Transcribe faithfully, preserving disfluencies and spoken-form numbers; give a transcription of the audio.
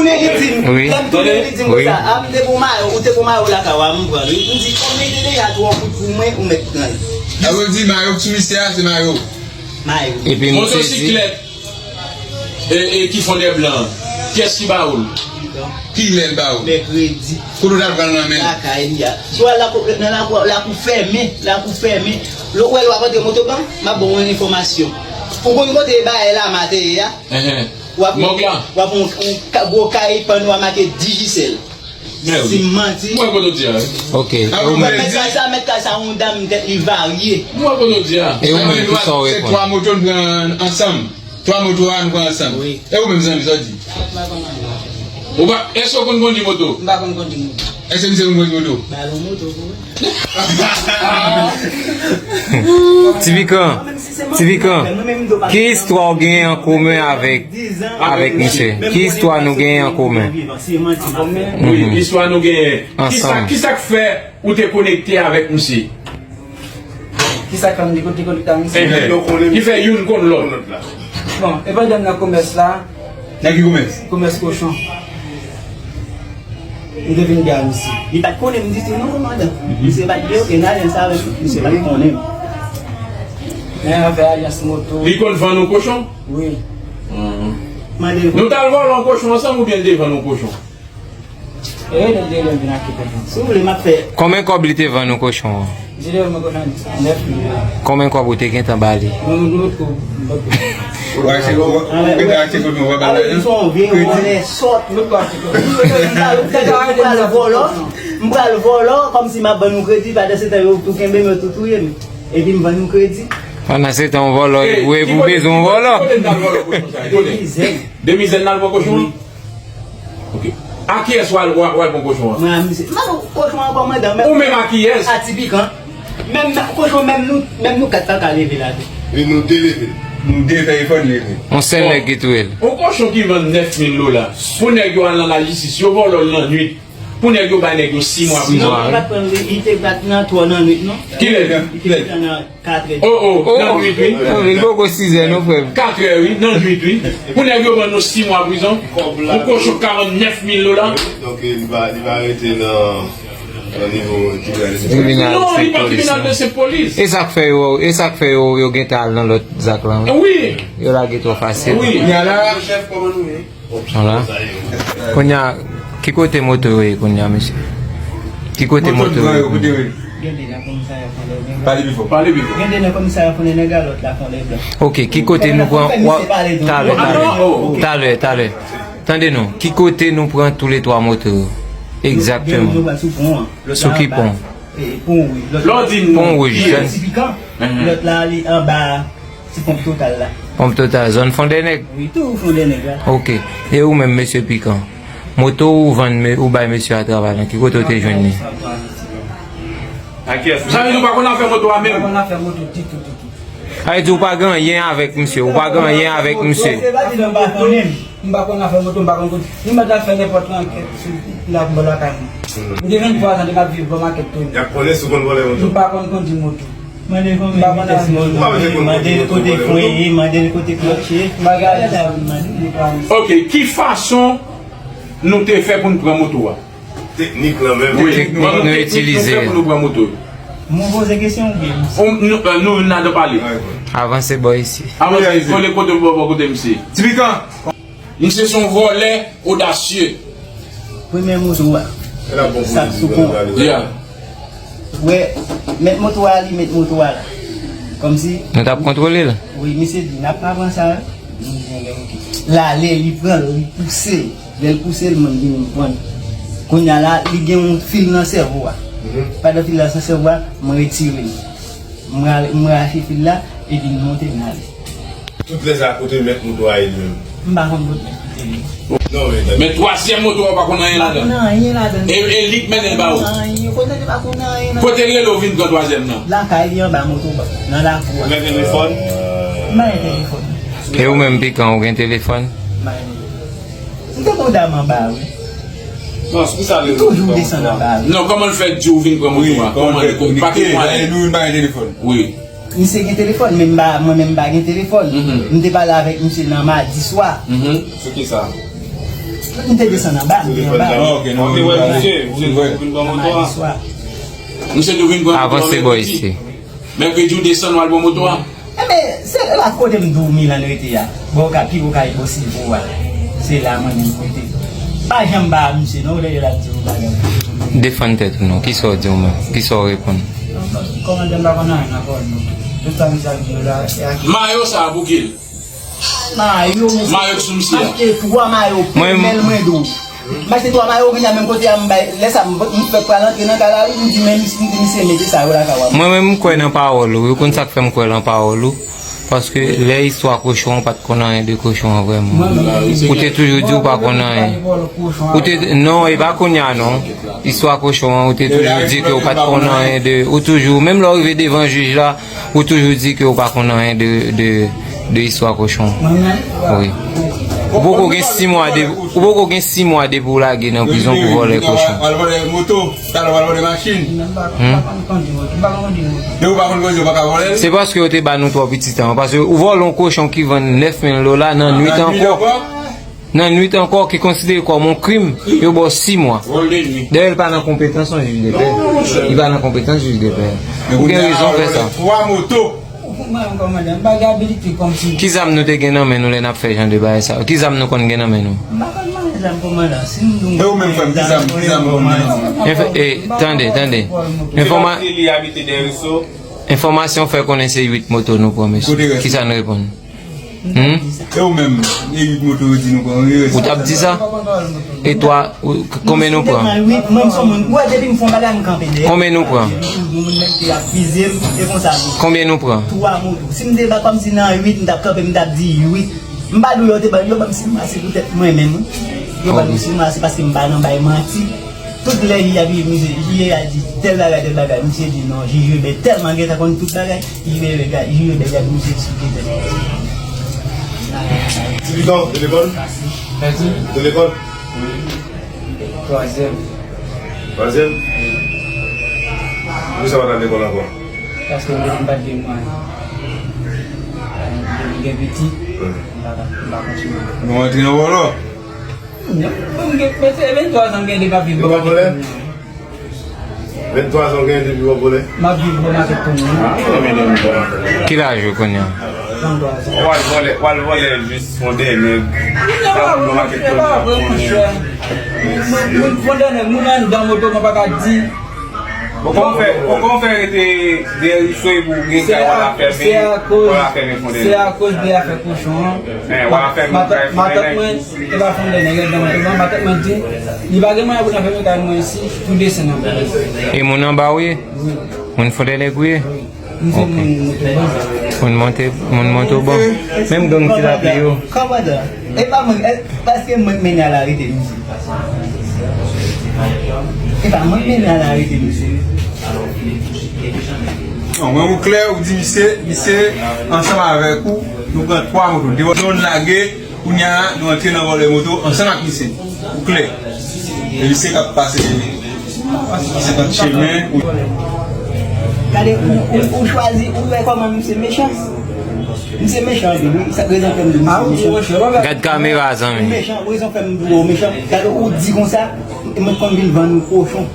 Tounen li di m, wi, lè m tounen li di m konsa, a, m te pou mayo, ou te pou mayo lakay ou a, m pran l. M di, ou mete deja twò kout pou mwen, ou mèt pran l. Sa vle di mayo k sou misye a, se mayo. Mayo. Epi m sezi. Motosiklèt e, e ki fon dè blan an, kiyès ki ba ou l? Kilè l ba ou l? Mèkredi. Kote w t al pran l nan men l? Lakay li a. Si w al lakou, nan lakou, lakou fèmen, lakou fèmen. Lè w wè l w ap antre moto ban m, m ap ba w yon enfòmasyon. Ou konn kote bagay la ma te ye a? Enhen. W ap, w ap yon, yon ka-, gwo kay pa nou a make Digicel. Si m manti. Mwen kote w di a, wi. Ok. E ou menm? Mèt kay sa, mèt kay sa, yon dam tèt li varye. Mwen kote w di a. E ou menm, ki sa w reponn? Se twa moto n pran ansanm. Twa moto a n pran ansanm. Wi. E ou menm, zanmi, sa w di? Ou pa, èske w konn kondi moto? M pa konn kondi moto. Èske misye konn kondi moto? Ba l yon moto pou mwen. Ti Pikan, Ti Pikan, ki istwa w genyen an komen avèk, avèk misye? Ki istwa nou genyen an komen? Wi, istwa nou genyen. Kisa, kisa k fè ou te konekte avèk misye? Kisa k fè m te konekte avèk misye? Ki fè youn konn lòt? Bon, e pandan m nan komès la. Nan ki komès? Komès kochon. M te vin di a misye. Li pa t konnen m ditou non, kòmandan. Misye pa t gen okenn alyans avè m. Misye pa t konnen m. Men avè alyans moto. Li konn vann ou kochon? Wi. Nou t al vòlò yon kochon ansanm oubyen l te vann ou kochon? E, li te vin ak kochon. Si w vle, m ap fè. Konbyen kòb li te vann ou kochon an? Li te vann mwen kochon an nèf mil. Konbyen kòb ou te gentan ba li? Mwen, mwen, mwen, mwen, mwen, Ou achte, ou, ou gentan achte kochon, ou pa ba l lajan? Ou se yon vye vòlè sòt. M pral vòlò, m pral vòlò, kòmsi m ap vann yon kredi, pandan se tan yo tou kenbe m, yo tou touye m. Epi m vann yon kredi. Pandan se tan yon vòlò, ou bezwen yon vòlò. Demizèn. Demizèn nan l pran kochon an? Ok. A kiyès w al, w al, w al pran kochon an? Mwen a misye. Mwen kochon an kòmandan, men. Ou menm a kiyès? A Ti Pikan. Menm kochon, menm nou, menm nou kat pa ka leve l atè. E nou de leve l. Nou de fè efò n leve l. Yon sèl nèg ki touye l. Yon kochon ki vann nèf mil dola. Pou nèg yo al nan lajistis, yo vòlò l nan nwit. Pou nèg yo bay nèg yo sis mwa prizon. Non, li pa t pran, li te pa t nan twò nan nwit, non. Kilè? Li te nan katrè. Oh, oh, nan nwit, wi. Li poko sizè, non, frè m. Katrè, wi, nan nwit, wi. Pou nèg yo ban nou sis mwa prizon. Yon kochon karannèf mil dola. Donk, li pa, li pa rete nan, nan nivo tribinal de Sent Polis. Non, li pa tribinal de Sent Polis. E sa k fè yo, e sa k fè yo, yo gentan al nan lòt zak la, wi. Wi. Yo lage twò fasil. Wi. Kounye a la, Kounye a, ki kote moto yo ye kounye a, mesye? Ki kote moto yo ye kounye a? Gen de nan komisarya Fondèblan. Pale pi fò. Pale pi fò. Gen de nan komisarya Fondèblan, nèg a lòt la Fondèblan. Ok, ki kote nou pran, talè, talè, talè, talè. Tande nou, ki kote nou pran toulètwa moto yo? Egzakteman. Sou ki pon? Pon Wouj. Lè w di nou, pon Wouj, Ti Pikan. Lòt la, li anba. Ti ponp Total la. Ponp Total, zòn Fondènèg? Wi, tou Fondènèg la. Ok. E ou menm, mesye Pikan? Moto ou vann, ou bay mesye a travay lan, ki kote ou te jwenn li? Sa vle di ou pa konn afè moto a menm? M pa konn afè moto ditou, ditou. Sa vle di ou pa gen anyen avèk misye, ou pa gen anyen avèk misye. Se pa di non, m pa konnen. M pa konn afè moto, m pa konn kote. Li mèt al fè nenpòt ankèt sou la bò lakay mwen. M gen venntwa zan depi m ap viv bò makèt Tony. Y ap konnen si w konn vòlè moto. M pa konn kondi moto. Mande konbyen vitès moto, mande l kote fren ye, mande l kote klòtch ye. Bagay sa, mande. Ok, ki fason nou te fè pou n pran moto a? Teknik lan menm. Wi, teknik nou itilize. Pou nou pran moto. Mwen poze kesyon oubyen? Nou, nou, nou nan pale. Avanse bò isi. Avanse, kole kote bò, bò kote misye. Ti Pikan. Misye se yon vòlè odasye. Premye moto a. Sa k sou pon. Yeah. Wè, mèt moto a, li mèt moto a la. Kòmsi. Nou t ap kontwole l. Wi, misye di, n ap pa pran sa. M di, enben, ok. L ale, li pran l, li pouse l. Lè l pouse l, mwen vini m pran l. Kounye a la, li gen yon fil nan sèvo a. Pandan fil la nan sèvo a, mwen retire l. Mwen al, mwen rache fil la, epi m monte, m ale. Tout lè sa, kote mèt moto a ye li menm? M pa konn kote mèt moto ye. Non, men, men twazyèm moto a ou pa konn anyen ladan l? M pa konn anyen ladan l. E, e li k mennen l ba ou? M pa konn anyen. Kote li pa konn anyen nan. Kote l rele ou vin pran twazyèm nan? Lakay li anba moto a, nan lakou a. Ou gen telefòn? M pa gen telefòn. E ou menm, Pikan, ou gen telefòn? M pa gen telefòn. M te gon dam anba, wi. Non, se pou sa li toujou desann anba, wi. Non, kòman l fè di ou vin pran moto a? Kòman li kominike? E nou, nou pa gen telefòn. Wi. Misye gen telefòn, men m pa, mwen menm m pa gen telefòn. M te pale avèk misye nan madi swa. Sou ki sa? M te desann anba, m te anba. Ok, nou wè misye, misye tou vin pran moto a. Misye tou vin pran moto a. Avanse bò isi. Mèkredi w desann w al pran moto a. Enben, se la kote m di w Milan rete a. Bò ka pi ou ka bò Silvo a. Se la mwen menm rete. Pa janm ba misye non, lè l ap di w bagay. Defann tèt ou non. Kisa w di w menm? Kisa w reponn? Kòmandan m pa konn anyen nan kò l non. Tout sa misye ap di yo la, se ak Mayo sa a pou ki l? Mayo, mesye. Mayo k sou misye a. M achte twa mayo pou mwen, mèl mwen dou. M achte twa mayo, vin nan menm kote a, m bay. Lè sa, m, m fèk pral antre nan kay la, wi, m di, men, m di, misye, mete sa yo lakay ou. Mwen menm, m kwè nan pawòl ou. Ou konn sa k fè m kwè nan pawòl ou? Paske lè istwa kochon, ou pa t konn anyen de kochon an vrèman. Ou te toujou di ou pa konn anyen. Ou te, non, e pa kounye a, non. Istwa kochon an, ou te toujou di ke ou pa t konn anyen de, ou toujou, menm lè w rive devan jij la, ou toujou di ke ou pa konn anyen de, de, de istwa kochon. Mwen menm? Wi. Ou poko gen sis mwa de, ou poko gen sis mwa depi w lage nan prizon pou vòlè kochon. Al vòlè moto, al vòlè machin. Hmm? Depi w pa konn kondui, w pa ka vòlè l. Se paske yo te ba nou twò piti tan, paske ou vòlè yon kochon ki vann nèf mil dola nan nwit ankò. Nan nwit ankò, ki konsidere kòm yon krim, yo ba w sis mwa. Dayè, li pa nan konpetans yon jij de pè. Li pa nan konpetans jij de pè. Ou gen rezon fè sa. Twa moto. Ou konprann, kòmandan, m pa gen abilite kòmsi. Ki zam nou te gen nan men nou lè n ap fè jan de bagay sa yo? Ki zam nou konn gen nan men nou? M pa konn manje zam, kòmandan. Si m di w. E ou menm, frè m, ki zam, ki zam ou konn gen nan men w? Enfo-, e, tande, tande. Enfòma-, Li abite Dèriso. Enfòmasyon fè konnen se uit moto nou pran, mesye. Kisa n reponn? Hmm? E ou menm, e uit moto yo di nou pran, wi, wi. Ou t ap di sa? E twa, ou, k-, konbyen nou pran? Mwen, m se moun, ou wè, depi m fè yon bagay, m kanpe dèyè. Konbyen nou pran? Yon moun menm te ap vize m, e konsa m ye. Konbyen nou pran? Twa moto. Si m te ba kòmsi nan uit, m t ap kanpe, m t ap di uit. M pa di w yo te ban, yo ban m sis mwa, se poutèt mwen menm, wi. Yo ban m sis mwa, se paske m pa nan bay manti. Tout lè jij ap jije misye, jij a di tèl bagay, tèl bagay. Misye di non, jij Webè tèlman gentan konn tout bagay, jij Webè gad, jij Webè gad misye sou kite. Ti pikan, ou te lekòl? Mèsi. Ou te lekòl? Twazyèm. Twazyèm? Poukisa w pa t al lekòl ankò? Paske m te, m pa t gen mwayen. M te gen piti, m pa, m pa kontinye. Nou antre nan vòlò? Non, mwen gen, men se venntwa zan m gen depi m ap viv bò makèt kounye a. Venntwa zan w gen depi w ap vòlè? M ap viv bò makèt kounye a. Ki laj ou kounye a? Venntwa zan. W al vòlè, w al vòlè jis fondè nèg. Sa moun bò makèt kounye a konnen. Moun fondè nèg, moun anndan moto, mwen pa ka di. Bon, kòman w fè, bon, kòman w fè rete dèyè riso epi w gen kay w al afèmen, w al afèmen fondè nèg? Se akoz de afè kochon an. Matant mwen, e pa fondè nèg, matant mwen di, li pa gen mwayen pou l afèmen kay mwen isi, pou desann anba. E moun anba w ye? Wi. Moun fondè nèg ou ye? Wi. M se moun moto. Moun monte, moun monte w bon. Menm gang ti lapli yo. Kòmandan, e pa mwen, e, paske mwen k mennen al arete misye. E pa mwen k mennen al arete misye. Non, mwen ou klè, ou di misye, misye ansanm avèk ou, nou pran twa moto. Depi nou lage, kounye a, nou antre nan vòlè moto ansanm ak misye. Ou klè. E misye k ap pase senkant chemen. Gade, ou, ou, ou chwazi, ou wè kòman misye mechan. Misye mechan anpil, wi. Sa k rezon fè m di misye mechan. Gad kamera, zanmi. Mechan, rezon fè m di w mechan. Gade, ou di konsa, e mwen konn vin vann ou kochon.